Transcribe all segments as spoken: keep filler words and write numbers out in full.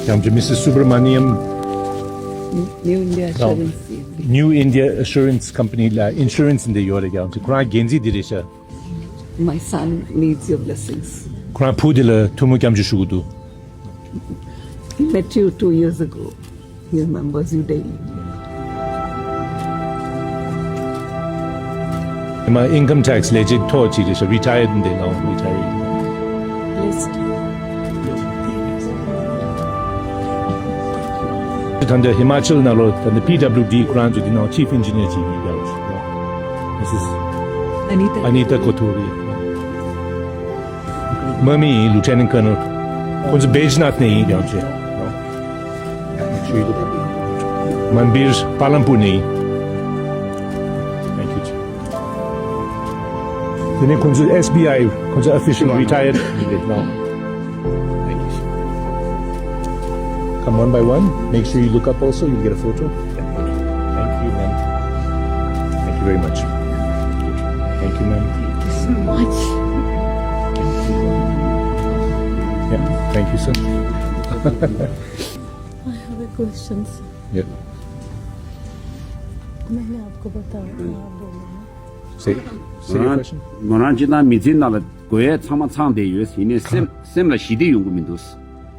ཡང་ཅི་Missus Subramaniam New India Assurance. New India Assurance Company ལ་insurance འདི་ཡོད་རེད། ཡང་ཅི་ཁོ་རང་འགན་འཛིན་འདི་རེད་ཤག My son needs your blessings. ཁོ་རང་བུ་འདི་ལ་ཐུགས་སྨོན་སྐྱབས་འཇུག་ཞུ་གི་འདུག He met you two years ago. He remembers you daily. ཨ་མ་income tax ལས་བྱེད་མཐོ་ཅིག་རེད་ཤག retired འདི་ལ་retired. Blessed. ད་ལྟ་Himachal ནང་ལོགས་ད་ལྟ P W D ཁོ་རང་ཚོ་འདི་ནང་chief engineer ཅིག་ཡིན་ཡང་། Missus Anita. Anita Kothuri. མ་མི་ཡིན། Lieutenant Colonel. ཁོང་ཚོ་Baidyanath ནས་ཡིན་ཡང་ཅི། Manbir Palanpur ནས་ཡིན། Thank you. དེ་ནས་ཁོང་ཚོ S B I ཁོང་ཚོ་official retired ཡིན་པས། Thank you. Come one by one. Make sure you look up also. You'll get a photo. Thank you, ma'am. Thank you very much. Thank you, ma'am. Thank you so much. Yeah, thank you, sir. I have a question, sir. Yeah. मैंने आपको बताया था, आप बोले ना। Say, say your question. ང་རང་སྤྱིར་བཏང་མི་ཚེའི་ནང་ལ་དགོས་ཡས་ཚང་མ་ཚང་བསྡད་ཡོད། ཡིན་ནའི་སེམས་སེམས་ལ་ཞི་བདེ་ཡོང་གི་མི་འདུག་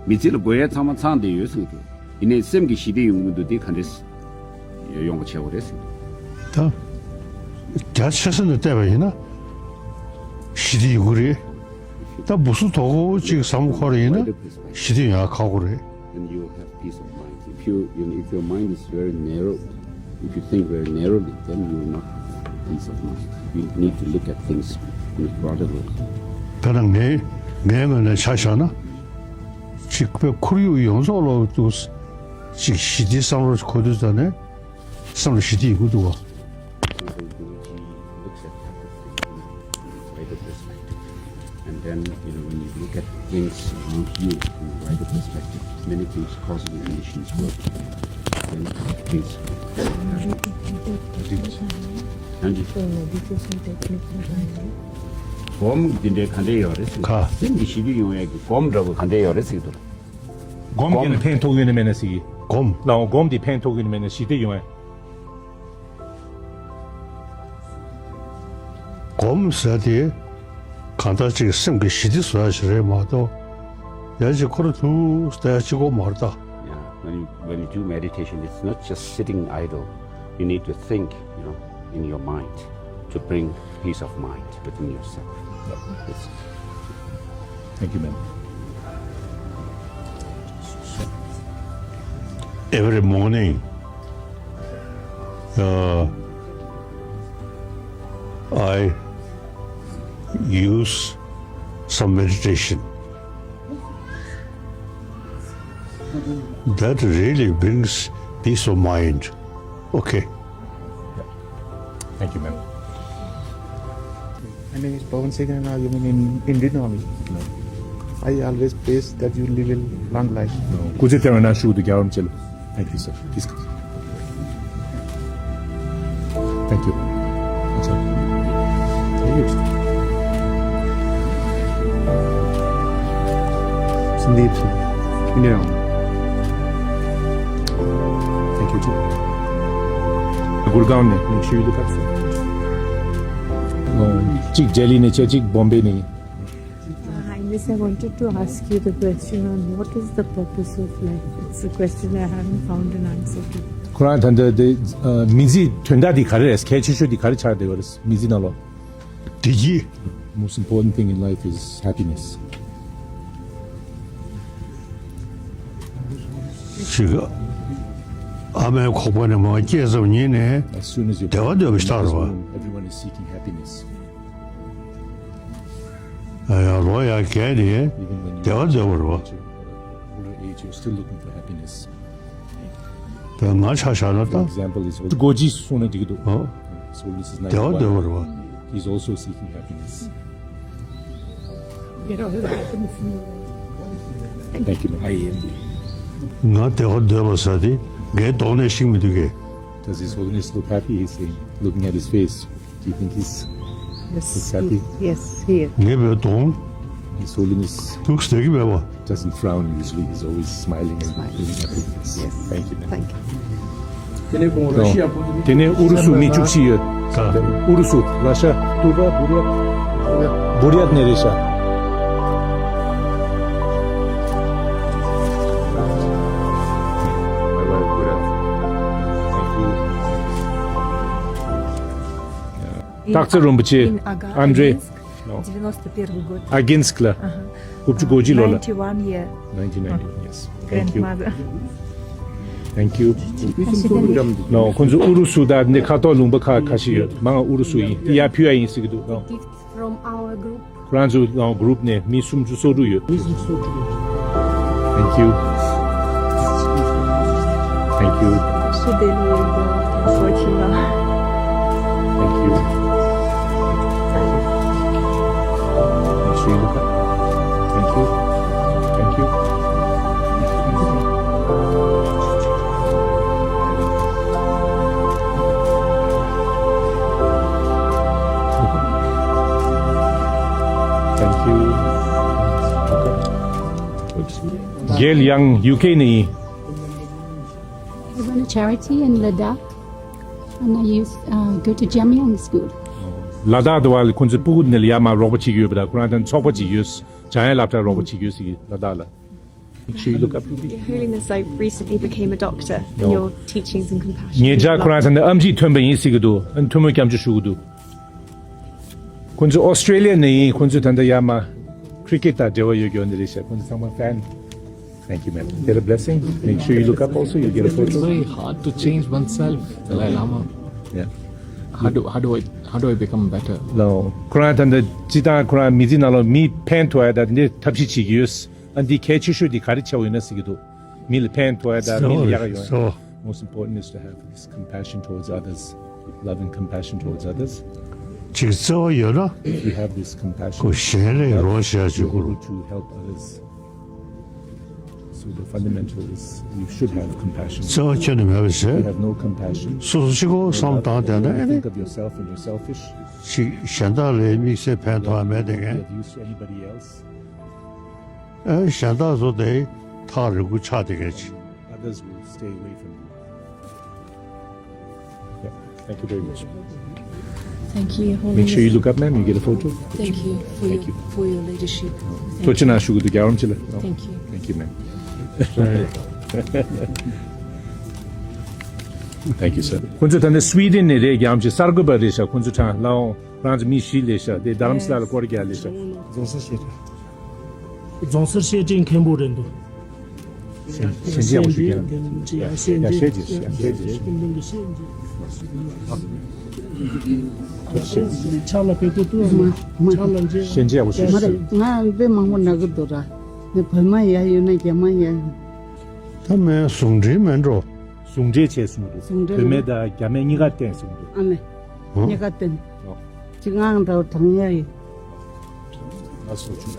མི་ཚེ་ལ་དགོས་ཡས་ཚང་མ་ཚང་བསྡད་ཡོད་ཟེར་གྱི་འདུག་ཡིན་ནའི་སེམས་ཀྱི་ཞི་བདེ་ཡོང་གི་མི་འདུག་དེ་ག་འདྲས་ཡོང་བ་བྱེད་དགོས་རེད་ཟེར། ད་རྒྱ་ཆེ་ས་ནས་བལྟས་པ་ཡིན་ན་ཞི་བདེ་ཡོང་གི་རེད། ད་འབུ་སུ་དོ་གོ་ཅིག་བསམ་བློ་འཁོར་ཡིན་ན་ཞི་བདེ་ཡོང་ཡ་ཁག་པོ་རེད། And you have peace of mind. If you, you know, if your mind is very narrow, if you think very narrowly, then you will not have peace of mind. You need to look at things in a broader way. ད་ནང་ངའི་ངའི་ངོས་ནས་ཆ་བཞག་ན་ཅིག་པའི་ཁོར་ཡུག་ཡོངས་རྫོགས་ལོག་ཏུ་ཅིག་ཞི་བདེའི་བསམ་བློ་འཁོར་དུས་ཙ་ནས་བསམ་བློ་ཞི་བདེ་ཡོང་གི་འདུག་བ། Guruji looks at everything in a wider perspective. And then, you know, when you look at things around you in a wider perspective, many things, causal conditions work. Then things. Thank you. སྒོམ་འདི་འདྲའི་ག་འདྲས་ཡོད་རེད་ཟེར། ག་སེམས་ཀྱི་ཞི་བདེ་ཡོང་ཡས་ཀྱི་སྒོམ་འདྲ་བོ་ག་འདྲས་ཡོད་རེད་ཟེར་གྱི་འདུག་སྒོམ་གྱི་ནི་ཕན་ཐོགས་ཡོད་ནི་མེད་ན་ཟེར་གྱི། སྒོམ། ལའོ་སྒོམ་འདི་ཕན་ཐོགས་ཡོད་ནི་མེད་ན་ཞི་བདེ་ཡོང་ཡས། སྒོམ་ཟེར་དེ་གང་ལྟར་ཅིག་སེམས་ཀྱི་ཞི་བདེ་བཟོ་ཡ་ཞིག་རེད་མ་གཏོགས་ཡང་ཅིག་ཁོ་རང་དུ་བལྟ་ཡ་གཅིག་པོ་མ་རེད་ད། Yeah, when you, when you do meditation, it's not just sitting idle. You need to think, you know, in your mind to bring peace of mind within yourself. Yes. Thank you, ma'am. Every morning, uh, I use some meditation. That really brings peace of mind. Okay. Thank you, ma'am. My name is Pawan Singh and I am in Indian Army. I always praise that you live a long life. ཀུ་ཅི་ཏེ་ར་ན་ཤུ་དུ་རྒྱལ་བ་རིན་པོ་ཆེ་ལ། Thank you, sir. Please come. Thank you. That's all. Thank you. Sandeep, sir. Thank you too. Gurgaon ནས། Make sure you look up, sir. གཅིག་ལྡི་ལི་ནས་བྱས། གཅིག་བོམ་བེ་ནས། Uh, Highness, I wanted to ask you the question on what is the purpose of life. It's a question I haven't found an answer to. ཁོ་རང་ད་ལྟ་དེ་མི་ཚེའི་དོན་དག་འདི་ག་རེ་རེད། གལ་ཆེ་ཤོས་འདི་ག་རེ་ཆགས་བསྡད་ཡོད་རེད་མི་ཚེ་ནང་ལོགས། བདེ་སྐྱིད། Most important thing in life is happiness. ཅིག་ཨ་མའི་ཁོག་པ་ནས་མར་སྐྱེས་ཙམ་ཉིད་ནས། As soon as you བདེ་བ་འདོད་པ་ཞིག་ཆགས་རེད་བ། Everyone is seeking happiness. ཡང་ལོ་ཡང་རྒས་ནས་བདེ་བ་འདོད་པ་རེད་བ། Older age, you're still looking for happiness. ད་ང་ཆ་བཞག་ན་ད། Example is སྒོ་འབྱེད་གསུངས་ན་འགྲིག་གི་འདུག His Holiness is བདེ་བ་འདོད་པ་རེད་བ། He's also seeking happiness. Thank you, ma'am. ང་བདེ་བ་འདོད་པ་ཟེར་དེ་ངའི་གདོང་ནས་ཤེས་མི་འདུག་གས། Does His Holiness look happy? He's saying, looking at his face. Do you think he's Yes, he's happy. Yes, he is. ངའི་བུ་དང་། His Holiness དུག་སྟེར་གི་མེད་པ། Doesn't frown usually. He's always smiling and being happy. Yes. Thank you, ma'am. Thank you. དེ་ནས་ཨུ་རུ་སུ་མི་བཅུ་གཅིག་ཡོད། ཨུ་རུ་སུ། ར་ཤ། ཏུར་ཀ། བུ་རི་ཡ། བུ་རི་ཡ་ནས་རེད་ཤག་སྟག་འཚེར་རིན་པོ་ཆེ། Ага, ཨན་ཌྲེ། Агинск, девяносто первый год. ཨ་གིན་སི་ལ། ཨ་ཧ། དགུ་བཅུ་གོ་གཅིག་ལོ་ལ། Ninety-one year. Nineteen ninety-one, yes. Thank you. Grandmother. Thank you. No, ཁོང་ཚོ་ཨུ་རུ་སུ་དང་འདི་ཁ་ཐོག་ལུང་པ་ཁ་ཁ་ཤས་ཡོད། མང་ཨུ་རུ་སུ་ཡིན། འདི་ཡར་ཕུལ་ཡ་ཡིན་ཟེར་གྱི་འདུག། No. Gift from our group. ཁོ་རང་ཚོ་ལའང་གུ་རུབ་ནས་མི་སུམ་ཅུ་སོ་དྲུག་ཡོད། མི་སུམ་ཅུ་སོ་དྲུག་ཡོད། Thank you. Thank you. Thank you. Make sure you look up. Thank you. Thank you. Thank you. རྒན་ཡང་ཡུ་ཀེ་ནས་ཡིན། I run a charity in Ladakh, and I used uh, go to Jamyang school. ལ་དྭགས་དུ་བ་ལ་ཁོང་ཚོས་སྤུ་གུ་ནས་ལ་ཡར་མར་རོགས་པ་བྱེད་ཀྱི་ཡོད་པ་དང་ཁོ་རང་དང་ཚོགས་པ་ཅིག་ཡོད། འཇམ་དབྱངས་སློབ་གྲྭར་རོགས་པ་བྱེད་ཀྱི་ཡོད་ཟེར་གྱི་ལ་དྭགས་ལ། Make sure you look up, Ruby. Your Holiness, I recently became a doctor, and your teachings and compassion. ངེད་ཅག་ཁོ་རང་ཚོ་འདི་ཨེམ་ཆི་ཐོན་པ་ཡིན་ཟེར་གྱི་འདུག། ཨ་ནི་ཐུན་མོང་སྐྱབས་འཇུག་ཞུ་གི་འདུག། ཁོང་ཚོ་ཨོ་སི་ཀྲེ་ལི་ཡ་ནས་ཡིན། ཁོང་ཚོ་ད་ལྟ་ཡར་མར་ཁི་རི་ཀེ་ཊི་དང་འབྲེལ་བ་ཡོད་ཀྱི་ཡོད་ནི་རེད་ཤག། ཁོང་ཚོ་ཚང་མ་ཕེན། Thank you, ma'am. Get a blessing. Make sure you look up also. You get a photo. It's very hard to change oneself, Dalai Lama. Yeah. How do, how do I, how do I become better? ལའོ། ཁོ་རང་ད་ལྟ་སྤྱིར་བཏང་ཁོ་རང་མི་ཚེ་ནང་ལ་མི་ཕན་ཐོགས་ཡ་ད་འདི་ཐབས་ཤེས་བྱེད་ཀྱི་ཡོད། ཨ་འདི་གལ་ཆེ་ཤོས་འདི་ག་རེ་བྱས་པ་ཡིན་ན་ཟེར་གྱི་འདུག། མི་ལ་ཕན་ཐོགས་ཡ་ད་མི་ལ་ཡག་ཡོང་ཡ། So, most important is to have this compassion towards others, love and compassion towards others. ཅིག་བརྩེ་བ་ཡོད་ན། If you have this compassion, ཁོ་གཞན་ལས་རོགས་བྱ་ཡ་ཅིག་དགོས་རེད། You're able to help others. So the fundamental is you should have compassion. བརྩེ་བ་ཁྱོན་ནས་མེད་པ་བྱས། If you have no compassion, སོ་སོ་གཅིག་པོ་བསམ་བཏང་བསྡད་ན། Only think of yourself and you're selfish. ཅིག་གཞན་དག་ལ་དམིགས་བསལ་ཕན་ཐོགས་མེད་བསྡད་མཁན། Be of use to anybody else. ཨེ་གཞན་དག་ཚོ་དེ་ཐག་རིང་པོ་ཆགས་བསྡད་མཁན་ཅིག། Others will stay away from you. Yeah. Thank you very much. Thank you, Holiness. Make sure you look up, ma'am. You get a photo. Thank you for your, Thank you. for your leadership. ཐུགས་རྗེ་གནང་ཞུ་གི་འདུག། རྒྱལ་བ་རིན་པོ་ཆེ་ལ། Thank you. Thank you, ma'am. Thank you, sir. ཁོང་ཚོ་ད་ནི་སུའི་ཌེན་ནས་རེད། རྒྱལ་བ་རིན་པོ་ཆེ། གསར་འགོད་པ་རེད་ཤག། ཁོང་ཚོ་ཁྲང་ལའོ། ཁོ་རང་ཚོ་མི་བཞི་སླེབས་ཤག། དེ་རྡ་རམ་ས་ལ་ལ་སྐོར་རྒྱག་སླེབས་ཤག། རྫོང་སར་བཤད་རེད། རྫོང་སར་བཤད་རིན་མཁན་པོ་རེད་འདུག། ཞལ་ཞལ་འཛེམ་ཡག་པོ་ཞུ་རྒྱུ་ཡིན། ཡ་ཞལ་འཛེམ། ཡ་ཞལ་འཛེམ། ཡ་ཞལ་འཛེམ། ཕྱག་ལ་བེ་ཏོ་ཏུ་མ་ཕྱག་ལ་འཛེམ། ཞལ་འཛེམ་ཡག་པོ་ཞུ། མ་རེད། ང་དཔེ་མང་པོ་ན་གི་འདུག་ར། ནི་བོད་མ་ཡ་ཡོད་ན་རྒྱ་མ་ཡ་ཡོད། ད་མེད། ཟུང་འབྲེལ་མེད་འགྲོ། ཟུང་འབྲེལ་བྱས་གསུངས་འདུག། ཟུང་འབྲེལ་བོད་མི་དང་རྒྱ་མི་གཉིས་ཀ་བསྟེན་གསུངས་འདུག། ཨ་ནི། ཨོ། གཉིས་ཀ་བསྟེན། ཨོ། ཅིག་ངའང་འདྲ་བོ་དྲང་ཡ་ཡིན། ཨ་སོ་ཆུང་།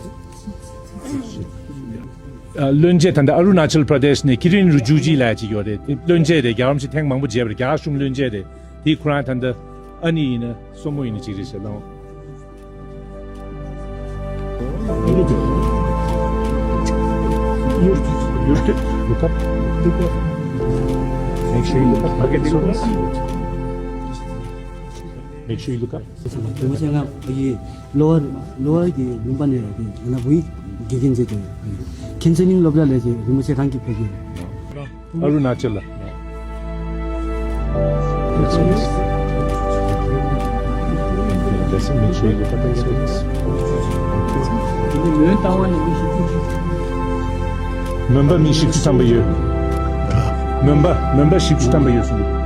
ཨ་བློན་ཆེན་ད་ལྟ་ཨ་རུ་ན་ཅལ་པྲ་དེཤ་ནས་ཀི་རེན་རི་ཇུ་ཇི་ལབ་ཅིག་ཡོད་རེད། དེ་བློན་ཆེན་རེད། རྒྱལ་བ་རིན་པོ་ཆེ་ཐེངས་མང་པོ་མཇལ་བ་རེད། རྒྱ་གར་གཞུང་བློན་ཆེན་རེད། དེ་ཁོ་རང་ད་ལྟ་ཨ་ནི་ཡིན་ན་སྲུ་མོ་ཡིན་ན་ཅིག་རེད་ཟེར་ལབ། Make sure you look up. Make sure you look up. Make sure you look up. རིན་པོ་ཆེ་ང་ཡི་ལོ་ཝར་ལོ་ཝར་གྱི་ལུང་པ་ནས་ཡང་ན་བུའི་དགེ་རྒན་མཛད་དེ་ཁེན་ཚེ་རིང་སློབ་གྲྭ་ལས་ཀྱི་རིན་པོ་ཆེ་རང་གི་ཕེབས་ཀྱི་ཡོད། ཨ་རུ་ན་ཅལ་ལ། མོན་པ་མི་བཞི་བཅུ་ཐམ་པ་ཡོད། མོན་པ་མོན་པ་བཞི་བཅུ་ཐམ་པ་ཡོད་གསུངས་འདུག།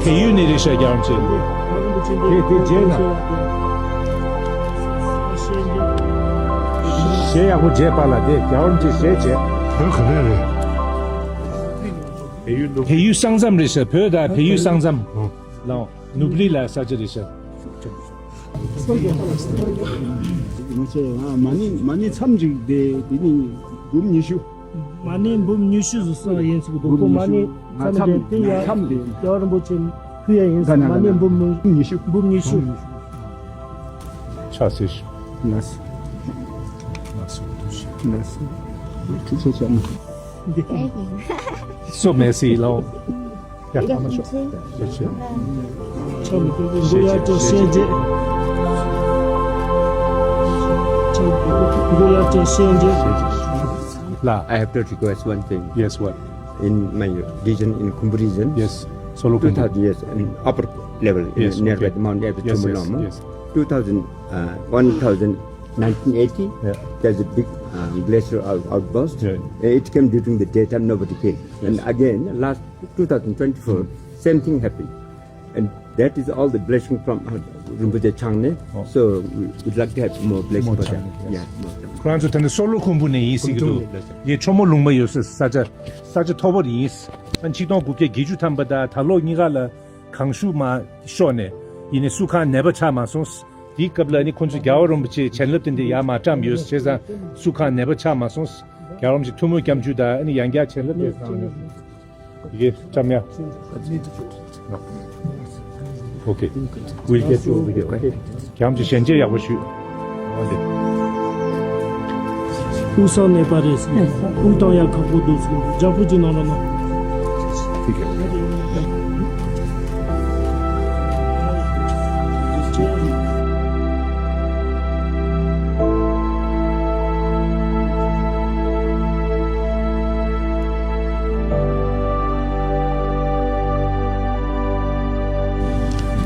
བལ་ཡུལ་ནས་རེད་ཤག་རྒྱལ་བ་རིན་པོ་ཆེ། དེ་དེ་རྗེས་ན། གཞས་ཡག་པོ་བརྗེད་པ་ལ་དེ་རྒྱལ་བ་རིན་པོ་ཆེ་གཞས་བྱས། བོད་ག་ནས་རེད། བལ་ཡུལ་ས་མཚམས་རེད་ཤག་བོད་དང་བལ་ཡུལ་ས་མཚམས། ལའོ། ནུབ་རི་ལ་ས་ཆ་རེད་ཤག་མ་ནི་མ་ནི་མཚམས་ཅིག་དེ་དེ་ནི་འབུམ་ཉི་ཤུ། མ་ནི་འབུམ་ཉི་ཤུ་ཟེར་སོང་ཡིན་ཟེར་གི་འདུག་ཁོ་མ་ནི་མཚམས་དེ་དེ་ཡ་མཚམས་དེ། རྒྱལ་བ་རིན་པོ་ཆེ་ཕུལ་ཡ་ཡིན་ཟེར། མ་ནི་འབུམ་ཉི་ཤུ། འབུམ་ཉི་ཤུ། ཆ་སེ་ཤི། ལགས་སོ། ལགས་སོ། ཐུགས་རྗེ་ཆེ། འདི། སོ་མེ་སི་ལོ། ཡ། ཨ་མ་ཤོག་ཤེས་ཤེས། ཆམ་གུ་ཡ་ཏོ་ཤེས་རྗེས། ཆམ་གུ་ཡ་ཏོ་ཤེས་རྗེས། ལ། I have to request one thing. Yes, what? In my region, in Khumbu region, yes, Solo Khumbu. Two thousand, yes, in upper level, in, yes, nearby, okay, the Mount Everest, yes, yes, Chomolungma. Yes. Two thousand, uh, one thousand, nineteen eighty, yeah, there's a big, um, glacial out- outburst. Yeah. It came during the daytime, nobody came. Yes. And again, last two thousand twenty-four, same thing happened. And that is all the blessing from, uh, Rinpoche Chang Ne. Oh. So we would like to have more blessing more for that. Chang Ne, yes. Yeah, more Chang Ne. ཁོ་རང་ཚོ་ད་ནི་སོ་ལོ་ཁུམ་བུ་ནས་ཡིན་ཟེར་གྱི་འདུག་ཁུམ་བུ་ནས། ཡེ་ཆོ་མོ་ལུང་མ་ཡོད་ས་ས་ཆ་ས་ཆ་མཐོ་པོ་ཡིན། ཨ་ཆིག་སྟོང་དགུ་བརྒྱ་བརྒྱད་ཅུ་ཐམ་པ་དང་ད་ལོ་གཉིས་ཀ་ལ་གངས་ཤུགས་མ་ཤོར་ནས་ཡིན་ནའི་སུ་ཁང་ནད་པ་ཆགས་མ་སོང་། དེའི་སྐབས་ལ་ནི་ཁོང་ཚོས་རྒྱལ་བ་རིན་པོ་ཆེའི་བྱིན་རླབས་དེ་འདྲ་ཡར་མར་བཀྲམ་ཡོད། བྱས་ཙང་སུ་ཁང་ནད་པ་ཆགས་མ་སོང་། རྒྱལ་བ་རིན་པོ་ཆེ་ཐུགས་སྨོན་སྐྱབས་འཇུག་དང་ཨ་ནི་ཡང་བསྐྱར་བྱིན་རླབས་དེ་བཏང་ཡོད། ཡེ་བཀྲམ་ཡ། Okay. We'll get you over here, okay? རྒྱལ་བ་རིན་པོ་ཆེ་ཞལ་མཇལ་ཡག་པོ་ཞུ། དབུགས་སང་ནད་པ་རེད་ཟེར། དབུགས་བཏང་ཡག་ཁག་པོ་འདུག་ཟེར། ལྗགས་ཕུར་ཅིག་གནང་རོགས་གནང་།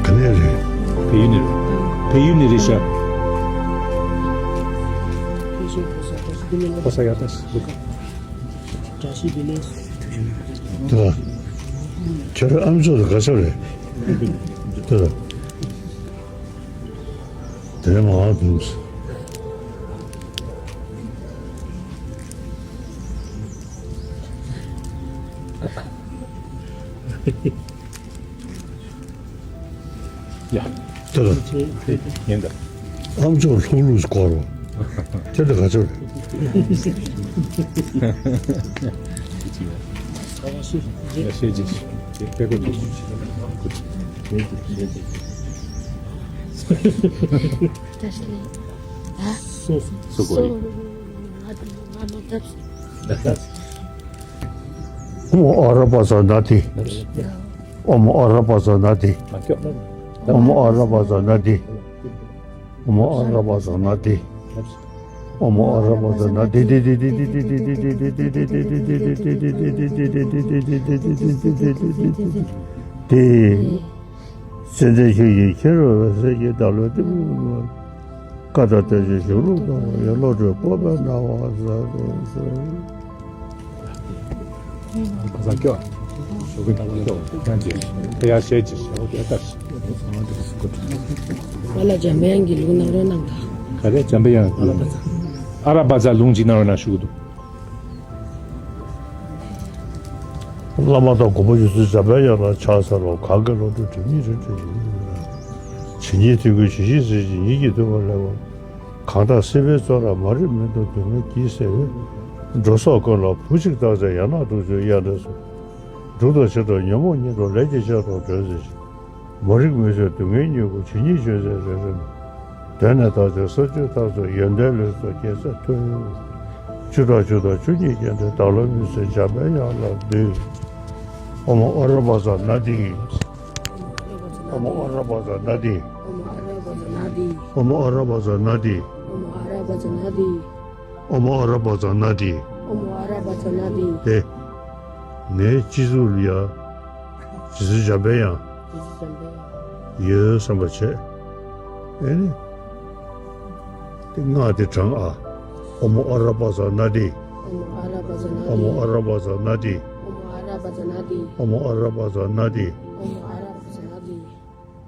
ག་ནས་རེད། བལ་ཡུལ་ནས་རེད། བལ་ཡུལ་ནས་རེད་ཤག་ཕོ་ས་ཡག་ད་སི་ལུ་ག་བཀྲ་ཤིས་བདེ་ལེགས། ད། ཁྱོད་རང་ཨ་མཆོག་ལ་ག་ཚོད་རེད། ད། དེ་མ་འདུག་ཡ། དེ་ལ། ཉན་ད། ཨ་མཆོག་ལྷུག་ལྷུག་སྐོར་བ། དེ་ལ་ག་ཚོད་རེད། ཡ་ཤེས་ཀྱི་ཤེས་ཀྱི་དཔེ་ཀོ་ཏུ་ཤེས་ཀྱི་ཤེས་ཀྱི་སོ་སོ་སོ་གོ་ཡི། ཨོཾ་ཨ་ར་པ་ཙ་ན་དྷཱིཿ་ཨོཾ་ཨ་ར་པ་ཙ་ན་དྷཱིཿ་ཨོཾ་ཨ་ར་པ་ཙ་ན་དྷཱིཿ་ཨོཾ་ཨ་ར་པ་ཙ་ན་དྷཱིཿ་ཨོཾ་ཨ་ར་པ་ཙ་ན་དྷཱིཿ་ཙནྡན་ཆོས་ཀྱི་ཁྱེར་བའི་སྲས་ཀྱི་བདག་བློ་ཏི་བུ། བཀའ་དང་བསྟན་བཅོས་གཞུང་ལུགས་དང་བའི་བློ་གྲོས་སྤོབས་པའི་སྣང་བ་མཛད་དུ་གསོལ། གང་ཟག་སྐྱོ། ཞོགས་ཀྱི་སྐྱོ། ཡང་ཅི། ཡང་ཞེ་ཅི། ཞེ་པོ་སྐྱོ་ལྟར། ང་ལ་འཇམ་དཔལ་དབྱངས་ཀྱི་ལུང་གནང་རོགས་གནང་དང་། ག་རེ་འཇམ་དཔལ་དབྱངས་ཀྱི་ལུང་། ཨ་ར་པ་ཙ་ལུང་ཅིག་གནང་རོགས་གནང་ཞུ་གི་འདུག་བླ་མ་དང་གོང་མ་ཡོངས་སུ་འཇམ་པའི་དབྱངས་ལ་ཕྱག་འཚལ་ལོ། གང་གི་བློ་གྲོས་དྲི་མེད་རིག་འཛིན་ཡིན། ཇི་སྙེད་དོན་ཀུན་ཇི་བཞིན་གཟིགས་ཤིང་ཉིད་ཀྱིས་ཐུབ་པ་ལེགས་པར། གང་དག་སྲིད་པའི་བཙོན་རར་མ་རིག་མུན་དུ་སྡུག་བསྔལ་གྱིས་བསྲེགས་པའི། འགྲོ་ཚོགས་ཀུན་ལ་བུ་གཅིག་བཏགས་ཚེ་ཡང་ན་དུག་མཆོད་གཡའ་འདྲ་སོགས། སྡུག་དང་ཕྱིར་དང་ཉོན་མོངས་ཉིད་དུ་ལས་ཀྱི་ཆར་དུ་སྒྲོལ་མཛད་ཅིང་། མ་རིག་མུན་སེལ་སྡུག་བསྔལ་མྱུ་གུ་ཇི་སྙེད་གཞོམ་མཛད་རེ་རེ་ནས། གདོད་ནས་བདག་ཅག་ས་བཅུ་ཐམས་ཅད་ཡོན་ཏན་ལུས་སུ་རྒྱལ་སྲས་ཐུབ། བཅུ་ཕྲག་བཅུ་དང་བཅུ་གཉིས་བརྒྱན་ཏེ་བདག་བློ་མུན་སེལ་འཇམ་པའི་དབྱངས་ལ་འདུད། ཨོཾ་ཨ་ར་པ་ཙ་ན་དྷཱིཿ་ཨོཾ་ཨ་ར་པ་ཙ་ན་དྷཱིཿ་ཨོཾ་ཨ་ར་པ་ཙ་ན་དྷཱིཿ་ཨོཾ་ཨ་ར་པ་ཙ་ན་དྷཱིཿ་ཨོཾ་ཨ་ར་པ་ཙ་ན་དྷཱིཿ་ཨོཾ་ཨ་ར་པ་ཙ་ན་དྷཱིཿ་དེ། ངའི་སྤྱི་གཙུག་ལ་ཡ། རྗེ་བཙུན་འཇམ་པའི་དབྱངས། རྗེ་བཙུན་འཇམ་པའི་དབྱངས། ཡོད་བསམ་པ་བྱས། ཨེ་ནི། དེ་སྔགས་དེ་བགྲང་ཨ། ཨོཾ་ཨ་ར་པ་ཙ་ན་དྷཱིཿ་ཨོཾ་ཨ་ར་པ་ཙ་ན་དྷཱིཿ་ཨོཾ་ཨ་ར་པ་ཙ་ན་དྷཱིཿ་ཨོཾ་ཨ་ར་པ་ཙ་ན་དྷཱིཿ་ཨོཾ་ཨ་ར་པ་ཙ།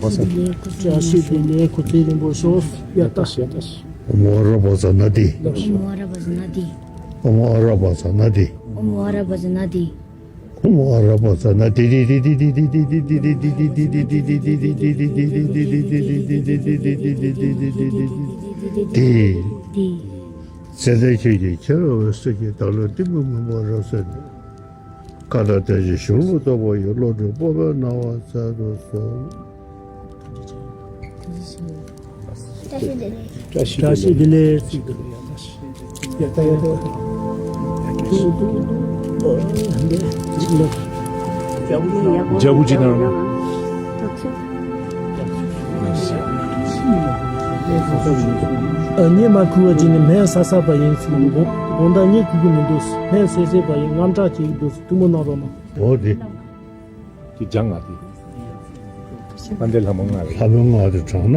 བཀྲ་ཤིས་བདེ་ལེགས། སྐུ་ཚེ་རིང་པོ་ཤོག་ཡ་ཏ་ཤི་ཡ་ཏ་ཤི། ཨོཾ་ཨ་ར་པ་ཙ་ན་དྷཱིཿ། ཨོཾ་ཨ་ར་པ་ཙ་ན་དྷཱིཿ། ཨོཾ་ཨ་ར་པ་ཙ་ན་དྷཱིཿ། ཨོཾ་ཨ་ར་པ་ཙ་ན་དྷཱིཿ། ཨོཾ་ཨ་ར་པ་ཙ་ན་དྷཱིཿ། དྷཱིཿ། དྷཱིཿ། ཚེ་འདས་ཁྱོད་ཀྱིས་ཁྱེད་རང་འོད་གསལ་གྱི་བདག་བློའི་གཏི་མུག་མུན་པ་རབ་བསལ་ནས། བཀའ་དང་བསྟན་བཅོས་གཞུང་ལུགས་རྟོགས་པ་ཡི། བློ་གྲོས་སྤོབས་པའི་སྣང་བ་སྩལ་དུ་གསོལ། བཀྲ་ཤིས་བདེ་ལེགས། བཀྲ་ཤིས་བདེ་ལེགས། ཡ་ད་ཡ་ད། རྒྱ་བོད་ཅི་ནང་། ཨ་ཉི་མ་ཁུ་བ་ཅི་ནི་སྨན་ཟ་ས་པ་ཡིན་ཟེར། དགོང་དག་ཉི་ཁུ་གི་མི་འདུག་སྨན་ཟས་ཟས་པ་ཡིན། དངངས་སྐྲག་བྱེད་ཀྱི་འདུག་ཐུགས་མོ་གནང་རོགས་གནང་། འོ་དེ། དེ་སྦྱང་ང་དེ། ཨ་འདྲེ་ལྷ་མོ་ལྔ་རེད། ལྷ་མོ་ལྔ་དེ་དྲངས་ན།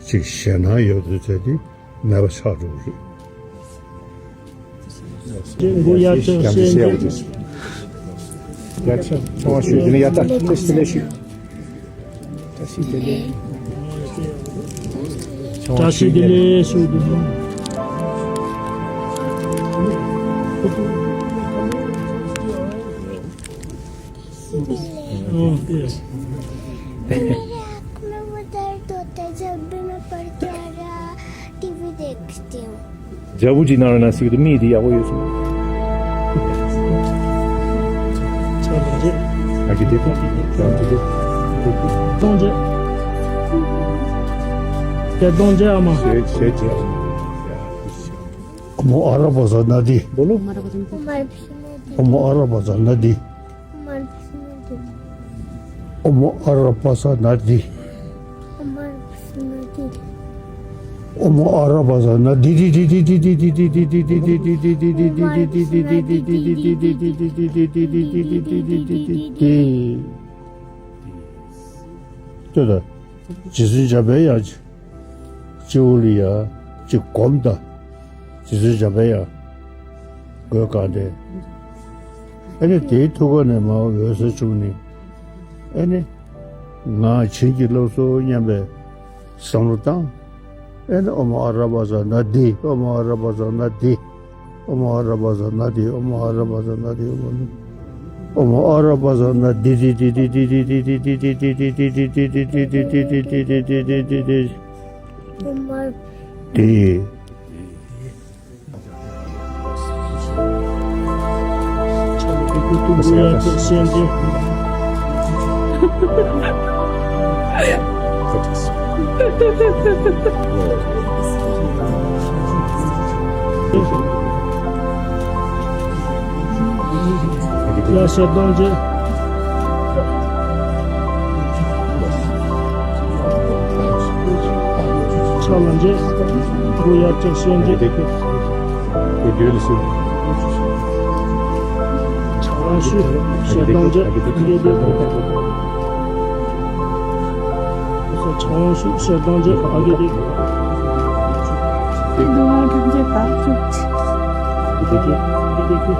ཅིག་ཞེད་སྣང་ཡོད་དུས་ཚེ་དེ་མེད་པ་ཆགས་འགྲོ་གི་རེད། འགོ་ཡར་ཅིག་བཤད་ཀྱི། ཡར་ཅིག་ཆུང་བ་ཞུས་དེ་ནས་ཡར་ལྟ་ལྟ་ཞིག་དེ་ལས་ཞུས། བཀྲ་ཤིས་བདེ་ལེགས། བཀྲ་ཤིས་བདེ་ལེགས་ཞུ་འདུག་ཨོ་དེ། मेरे आँख में वो दर्द होता है जब भी मैं पढ़ती हूँ और टीवी देखती हूँ। जब वो जीना रहना सीख तो मी दिया वो ये सुन। आगे देखो, आगे देखो। གཏོང་རྒྱུ། དེ་གཏོང་རྒྱུ་ཨ་མ། ཤེས་ཤེས་ཀྱི། ཨོཾ་ཨ་ར་པ་ཙ་ན་དྷཱིཿ། बोलो। ཨོཾ་ཨ་ར་པ་ཙ་ན་དྷཱིཿ། ཨོཾ་ཨ་ར་པ་ཙ་ན་དྷཱིཿ། ཨོཾ་ཨ་ར་པ་ཙ་ན་དྷཱིཿ། ཨོཾ་ཨ་ར་པ་ཙ་ན་དྷཱིཿ། ལྟོས་དང་། རྗེ་བཙུན་འཇམ་པའི་དབྱངས་ཀྱིས། སྤྱི་བོ་ལ་ཡ་གཅིག་བསྒོམ་དང་། རྗེ་བཙུན་འཇམ་པའི་དབྱངས། མགོན་དཀར་འདྲེན། ཨ་ནི་དེའི་ཐུགས་ཀ་ནས་མར་འོད་ཟེར་བྱུང་ནས། ཨ་ནི་ང་བྱིན་གྱིས་བརླབས་སོ་སྙམ་པའི་བསམ་བློ་བཏང་། ཨ་ནི་ཨོཾ་ཨ་ར་པ་ཙ་ན་དྷཱིཿ། ཨོཾ་ཨ་ར་པ་ཙ་ན་དྷཱིཿ། ཨོཾ་ཨ་ར་པ་ཙ་ན་དྷཱིཿ། ཨོཾ་ཨ་ར་པ་ཙ་ན་དྷཱིཿ། ཨོཾ་ཨ་ར་པ་ཙ་ན་དྷཱིཿ། དྷཱིཿ། ཡ་ཞེ་སྡང་རྒྱུ། ཕྱག་ལ་འཇུག་སྒོ་ཡར་བཅུག་ཞེ་འཇུག་ཕྱག་རང་ཞུ། ཞེ་སྡང་རྒྱུ། འདི་འདི། ཕྱག་རང་ཞུ། ཞེ་སྡང་རྒྱུ། ཨ་གི་དེ། སྡུག་བསྔལ་ཐམས་ཅད་དག་བཅུག་ཨ་གི་དེ་གི། ཨ་གི་དེ་གི།